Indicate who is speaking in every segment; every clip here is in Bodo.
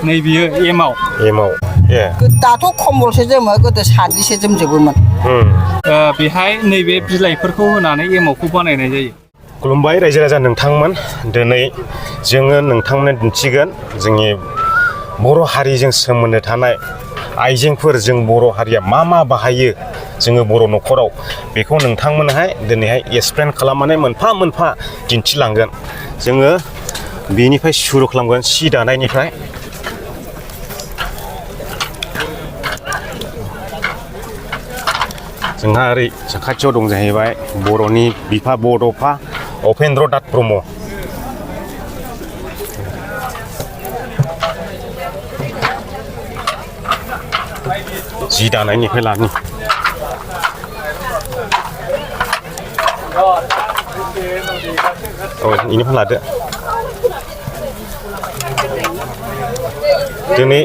Speaker 1: नैबेयो एमाव
Speaker 2: ए
Speaker 3: दाथ' खमलसो जोमो गोदो साद्रिसो जोमजोबोमोन
Speaker 1: बेहाय नैबे बिलाइफोरखौ होनानै एमावखौ बानायनाय जायो
Speaker 2: खुलुमबाय रायजो राजा नोंथांमोन दिनै जोङो नोंथांमोननो दिन्थिगोन जोंनि बर' हारिजों सोमोन्दो थानाय आइजेंफोर जों बर' हारिया मा बाहायो जोङो बर' न'खराव बेखौ नोंथांमोनहाय दिनैहाय एक्सप्लेन खालामनानै मोनफा मोनफा दिन्थिलांगोन जोङो बेनिफ्राय सुरु खालामगोन सि दानायनिफ्राय जोंहा ओरै साखाथियाव दं जाहैबाय बर'नि बिफा बड'फा उपेन्द्र नाथ ब्रह्म जि दानायनिफ्राय लानि इनिफ्राय लादो दिनै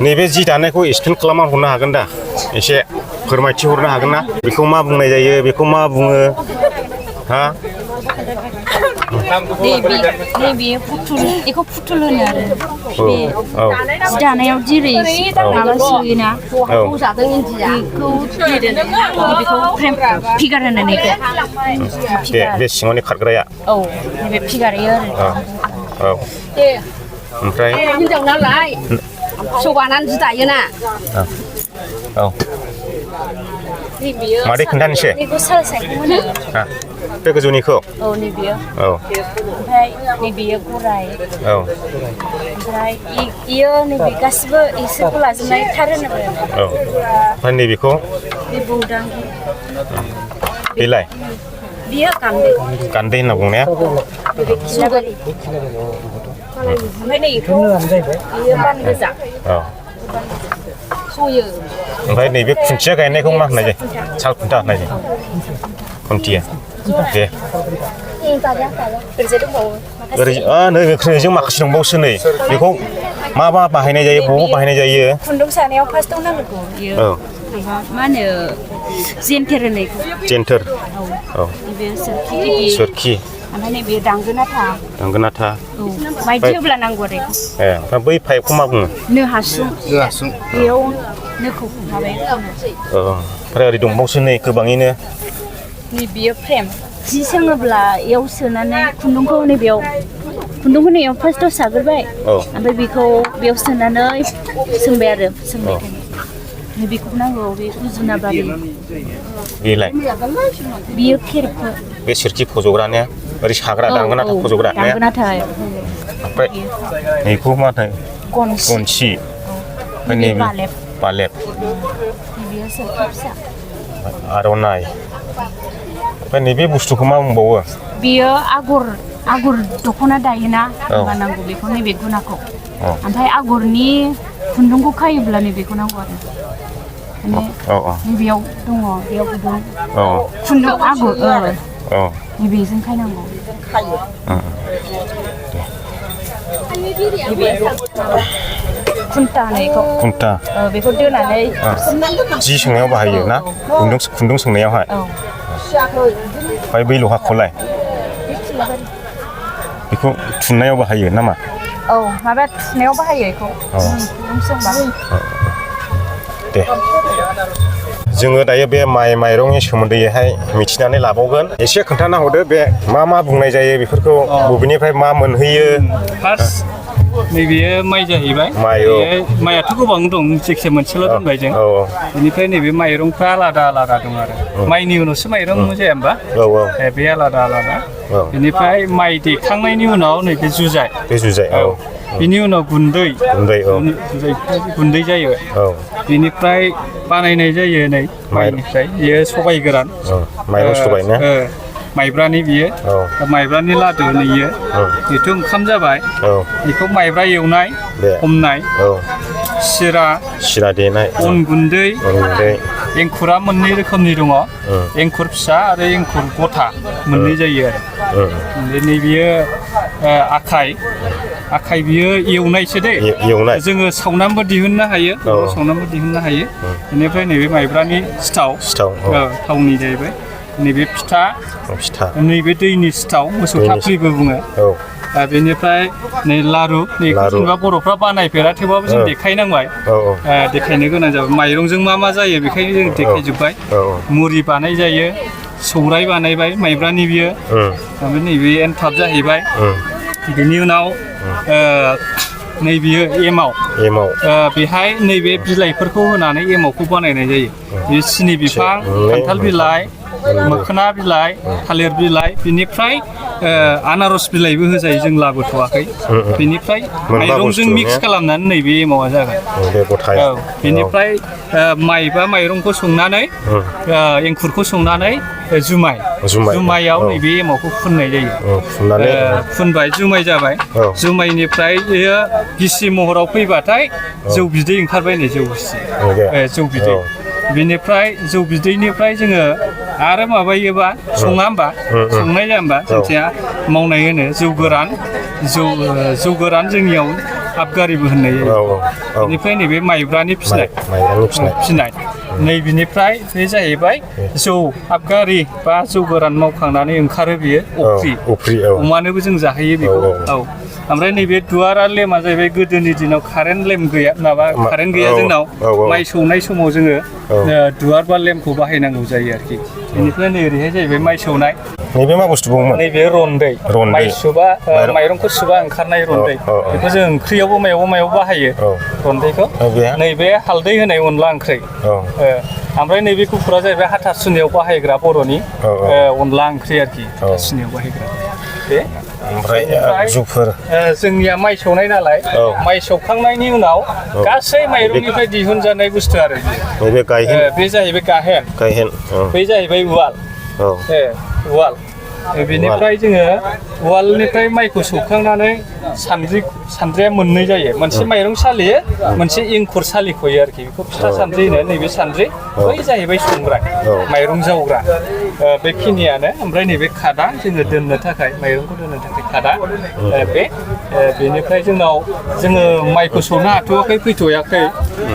Speaker 2: नैबे जि दानायखौ एक्सप्लेन खालामना हरनो हागोन दा एसे फोरमायथि हरनो हागोन ना बेखौ मा बुंनाय जायो बेखौ मा बुङो हा
Speaker 4: नैबे बेखौ फुथुल होनो आरो बे जि दानायाव जेरै माबा सोयोना बेखौ फ्रेम फिगार होनो
Speaker 2: बे सिङावनि खारग्राया
Speaker 4: नैबे फिगारयो आरो
Speaker 2: ओमफ्राय
Speaker 4: हिनजाव नालाय सौगानानै जि दायोना
Speaker 2: मादै खोन्थानोसै
Speaker 4: बेखौ साल साइखौ होनो
Speaker 2: बे गोजौनिखौ
Speaker 4: नैबेयो ओमफ्राय नैबेयो गराय ओमफ्राय इयो नैबे गासिबो इसोरखौ लाजोबनाय थार होनो
Speaker 2: ओमफ्राय नैबेखौ
Speaker 4: बे बौदांगि
Speaker 2: बेलाय
Speaker 4: बियो
Speaker 2: गान्दै होनना बुंनाया
Speaker 4: ओमफ्राय नै इखौ इयो बान गोजा सयो
Speaker 2: ओमफ्राय नैबे खुन्थिया गायनायखौ मा होननाय जायो साल खुन्था होननाय जायो खुन्थिया दे ओरैजों माखासे दंबावोसो नै बेखौ मा बाहायनाय जायो बबाव बाहायनाय जायो
Speaker 4: खुन्दुं सानायाव फार्स्टआव नांगौ इयो मा होनो जेन्थेर होननायखौ
Speaker 2: जेन्थेर
Speaker 4: नैबे
Speaker 2: सोरखि
Speaker 4: ओमफ्राय नैबे दांगोनाथा माइदि होब्ला नांगौ आरो
Speaker 2: ओमफ्राय बै पाइपखौ मा बुङो
Speaker 4: नो हासुं बेयाव नोखौ माबायो
Speaker 2: ओमफ्राय ओरै दंबावोसो नै गोबाङैनो
Speaker 4: नैबेयो फ्रेम जि सोङोब्ला इयाव सोनानै खुन्दुंखौ नैबेयाव खुन्दुं होनायाव फार्स्टआव साग्रोबाय ओमफ्राय बेखौ बेयाव सोनानै सोंबाय आरो सोंबाय बेखौ नांगौ बे गुजुनाबारि
Speaker 2: बेलाय
Speaker 4: बियो खेरखो
Speaker 2: बे सोरखि फज'ग्रानिया ओरै साग्रा दांगोनाथा फज'ग्रा
Speaker 4: दांगोनाथा
Speaker 2: ओमफ्राय नैखौ मा होनो गनसि ओमफ्राय नैबे बालेब
Speaker 4: नैबेयो सोरखि फिसा
Speaker 2: आर'नाइ ओमफ्राय नैबे बुस्थुखौ मा बुंबावो
Speaker 4: बियो आगर दख'ना दायोना होनबा नांगौ बेखौ नैबे गुनाखौ ओमफ्राय आगरनि खुन्दुंखौ खायोब्ला नैबेखौ नांगौ आरो नैबेयाव दङ बेयाव गुदुं खुन्दुं आगर नैबेजों खायनांगौ खुन्था होनायखौ बेखौ दोनानै
Speaker 2: जि सोंनायाव बाहायो ना खुन्दुं सोंनायावहाय ओमफ्राय बै लहाखौलाय बेखौ थुननायाव बाहायो नामा
Speaker 4: माबा थुनायाव बाहायो बेखौ खुन्दुं सोंबा
Speaker 2: दे जोङो दायो बे माइ माइरंनि सोमोन्दैहाय मिथिनानै लाबावगोन एसे खोन्थाना हरदो बे मा बुंनाय जायो बेफोरखौ बबेनिफ्राय मा मोनहैयो
Speaker 1: फार्स्ट नैबेयो माइ जाहैबाय माइयाथ' गोबां दं जायखिया मोनसेल' दोनबाय जों बेनिफ्राय नैबे माइरंफ्रा आलादा दं आरो माइनि उनावसो माइरं जाया होमबा बे आलादा बेनिफ्राय माइ देखांनायनि उनाव नैबे जुजाइ बिनि उनाव गुन्दै जायो बिनिफ्राय बानायनाय जायो नै माइनिफ्राय बेयो सबाइ गोरान
Speaker 2: माइरं सबाइ ना
Speaker 1: माइब्रानि बियो माइब्रानि लादु नैयो बेथ' ओंखाम जाबाय बेखौ माइब्रा एवनाय हमनाय सिरा
Speaker 2: देनाय
Speaker 1: अन गुन्दै एंखुरा मोननै रोखोमनि दङ एंखुर फिसा आरो एंखुर गथा मोननै जायो आरो नैबेयो आखाइ बियो एवनायसो दे जोङो सावनानैबो दिहुननो हायो बेनिफ्राय नैबे माइब्रानि सिथाव थावनि जाहैबाय नैबे फिथा नैबे दैनि सिथाव मोसौ थाफ्लिबो बुङो बेनिफ्राय नै लारु नैखौ जेनेबा बर'फ्रा बानायफेरा थेवबाबो जों देखायनांबाय देखायनो गोनां जाबाय माइरंजों मा जायो बेखायनो जों देखायजोब्बाय मुरि बानाय जायो सौराय बानायबाय माइब्रानि बियो ओमफ्राय नैबे एनथाब जाहैबाय बिनि उनाव नैबेयो एमाव बेहाय नैबे बिलाइफोरखौ होनानै एमावखौ बानायनाय जायो बे सिनि बिफां खान्थाल बिलाइ मोखोना बिलाइ थालिर बिलाइ बिनिफ्राय आनारस बिलाइबो होजायो जों लाबोथ'वाखै बिनिफ्राय माइरंजों मिक्स खालामनानै नैबे एमावा जागोन बिनिफ्राय माइ बा माइरंखौ संनानै एंखुरखौ संनानै जुमायाव नैबे एमावखौ फुननाय जायो फुनबाय जुमाय जाबाय जुमायनिफ्राय बेयो गिसि महराव फैबाथाय जौ बिदै ओंखारबाय नै जौ बिदै बिनिफ्राय जौ बिदैनिफ्राय जोङो आरो माबायोबा सङा होमबा संनाय जाया होमबा जोंथिया मावनाय होनो जौ गोरान जोंनियाव आबगारिबो होननाय जायो बेनिफ्राय नैबे माइब्रानि फिनाय नै बिनिफ्राय बे जाहैबाय जौ आबगारि बा जौ गोरान मावखांनानै ओंखारो बियो अफ्रि अमानोबो जों जाहोयो बेखौ ओमफ्राय नैबे दुवार आरो लेमा जाहैबाय गोदोनि दिनाव कारेन्ट गैया जोंनाव माइ सौनाय समाव जोङो दुवार बा लेम्पखौ बाहायनांगौ जायो आरोखि बेनिफ्राय नै ओरैहाय जाहैबाय माइ सौनाय
Speaker 2: नैबे मा बुस्थु बुङोमोन
Speaker 1: नैबे रन्दै माइ सुबा माइरंखौ सुबा ओंखारनाय रन्दै बेखौ जों ओंख्रियावबो मायाव बाहायो रन्दैखौ नैबे हालदै होनाय अनला ओंख्रि ओमफ्राय नैबे गुफुरा जाहैबाय हाथासुनियाव बाहायग्रा बर'नि अनला ओंख्रि आरोखि हाथासुनियाव बाहायग्रा बे
Speaker 2: ओमफ्राय आगजुफोर
Speaker 1: जोंनिया माइ सौनाय नालाय माइ सौखांनायनि उनाव गासै माइरंनिफ्राय दिहुनजानाय बुस्थु आरो बे जाहैबाय गाहेन बे जाहैबाय उवाल बेनिफ्राय जोङो उवालनिफ्राय माइखौ सौखांनानै सान्द्रिया मोननै जायो मोनसे माइरं सालियो मोनसे एंखुर सालिख'यो आरोखि बेखौ फिथा सान्द्रि होनो नैबे सान्द्रि बै जाहैबाय संग्रा माइरं जावग्रा बेखिनियानो ओमफ्राय नैबे खादा जोङो दोननो थाखाय माइरंखौ दोननो थाखाय खादा बेनिफ्राय जोङो माइखौ सौनो हाथ'वाखै फैथ'याखै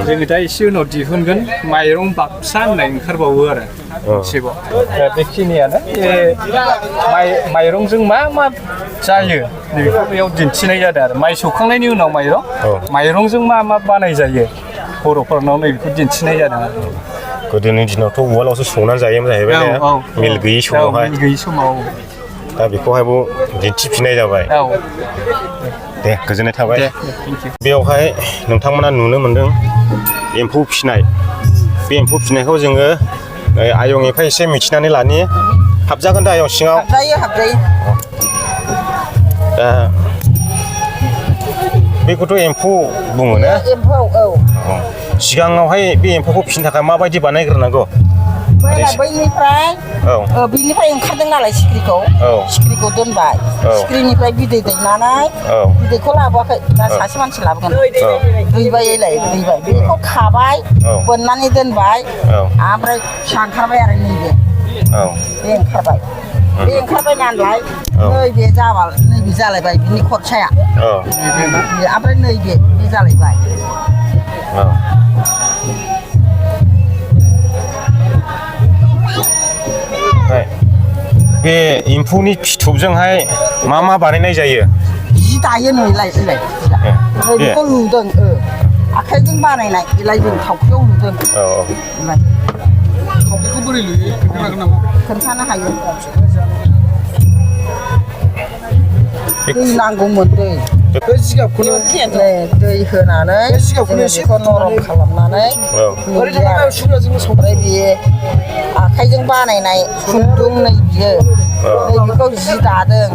Speaker 1: जोङो दा एसे उनाव दिहुनगोन माइरं बाक्सा होननाय ओंखारबावो आरो मोनसेबाव बेखिनियानो माइरंजों मा जायो बेखौ बेयाव दिन्थिनाय जादों आरो माइ सौखांनायनि उनाव माइरंजों मा बानाय जायो बर'फोरनाव नैबेखौ दिन्थिनाय जादों आरो
Speaker 2: गोदोनि दिनावथ' उवालावसो सौनानै जायोमोन जाहैबाय मिल गैयि समाव दा बेखौहायबो दिन्थिफिननाय जाबाय दे गोजोननाय थाबाय बेयावहाय नोंथांमोना नुनो मोनदों एम्फौ फिनाय बे एम्फौ फिनायखौ जोङो आयंनिफ्राय एसे मिथिनानै लानि हाबजागोन दा आयं सिङाव
Speaker 3: हाबजायो
Speaker 2: दा बेखौथ' एम्फौ बुङो ना
Speaker 3: एम्फौ
Speaker 2: सिगाङावहाय बे एम्फौखौ फिसिनो थाखाय माबायदि बानायग्रोनांगौ
Speaker 3: बिनिफ्राय ओंखारदों नालाय सिखिरिखौ दोनबाय सिखिरिनिफ्राय बिदै दैनानै बिदैखौ लाबोआखै दा सासे मानसि लाबोगोन दैबाय बेखौ खाबाय बोननानै दोनबाय ओमफ्राय फिसा ओंखारबाय आरो नैबे बे ओंखारबाय नालाय नैबे जालायबाय बिनि खरसाया ओमफ्राय नैबे जालायबाय
Speaker 2: बे एम्फौनि फिथोबजोंहाय मा बानायनाय जायो
Speaker 3: जि दायो नैलाय बेखौ लुदों आखाइजों बानायनाय बेलाय जों थावख्रियाव लुदों थावख्रिखौ बोरै लुयो खोन्थानो हायो दै नांगौमोन दै होनानै बेखौ नरम खालामनानै ओमफ्राय बे आखाइजों बानायनाय खुन्दुं नै बेखौ जि दादों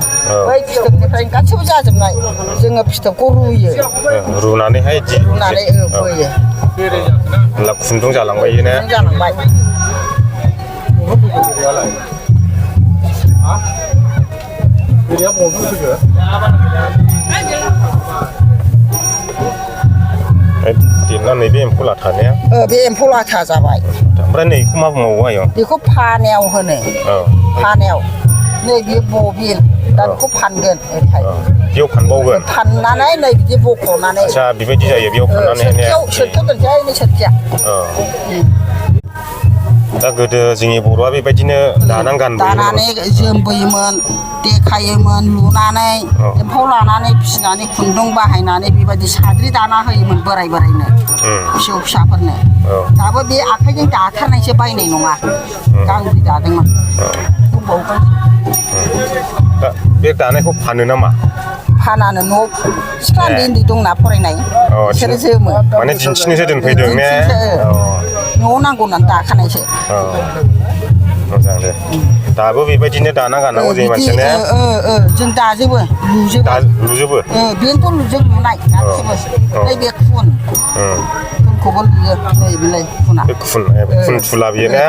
Speaker 3: बै फिथोबनिफ्राय गासैबो जाजोबनाय जोङो फिथोबखौ
Speaker 2: रुनानैहाय
Speaker 3: बोयो
Speaker 2: खुन्दुं जालांबाय नैबे एम्फौ लाथानिया
Speaker 3: बे एम्फौ लाथा जाबाय
Speaker 2: ओमफ्राय नैखौ मा बुंबावो आयं
Speaker 3: बेखौ फानायाव होनो फानायाव नै बे बबिन दा बेखौ फानगोन ओरैहाय
Speaker 2: बेयाव फानबावगोन
Speaker 3: फाननानै नै बिदि बख'नानै
Speaker 2: आच्छा बेबायदि जायो बेयाव फाननानै
Speaker 3: सोरखियाव दोनसै नै सोरखिया
Speaker 2: दा गोदो जोंनि बर'आ बेबायदिनो दानानै गानबोयोमोन
Speaker 3: दानानै जोमबोयोमोन देखायोमोन लुनानै एम्फौ लानानै फिसिनानै खुन्दुं बाहायनानै बेबायदि साद्रि दाना होयोमोन बोराय बोरायनो फिसौ फिसाफोरनो दाबो बे आखाइजों दाथारनायसो बायनाय नङा गांब्रै दादोंमोन दंबावो
Speaker 2: दा बे दानायखौ फानो नामा
Speaker 3: फानानो न'आव सिख्ला उन्दै दंना फरायनाय बिसोरो जोमो
Speaker 2: माने दिन्थिनोसो दोनफैदों ने
Speaker 3: न'आव नांगौ होननानै दाखानायसो
Speaker 2: मोजां दे दाबो बेबायदिनो दाना गाननांगौ जायो मानसिया
Speaker 3: जों दाजोबो
Speaker 2: लुजोबो
Speaker 3: बेनोथ' लुजोब लुनाय गासिबो बे खुनखौबो लुयो बेलाय खुना
Speaker 2: खुन थुला बियो ने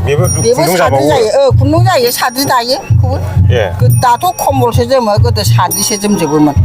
Speaker 2: बेबो खुन्दुं
Speaker 3: जायो खुन्दुं जायो साद्रि दायो दाथ' खम्बलसो जोमो गोदो साद्रिसो जोमजोबोमोन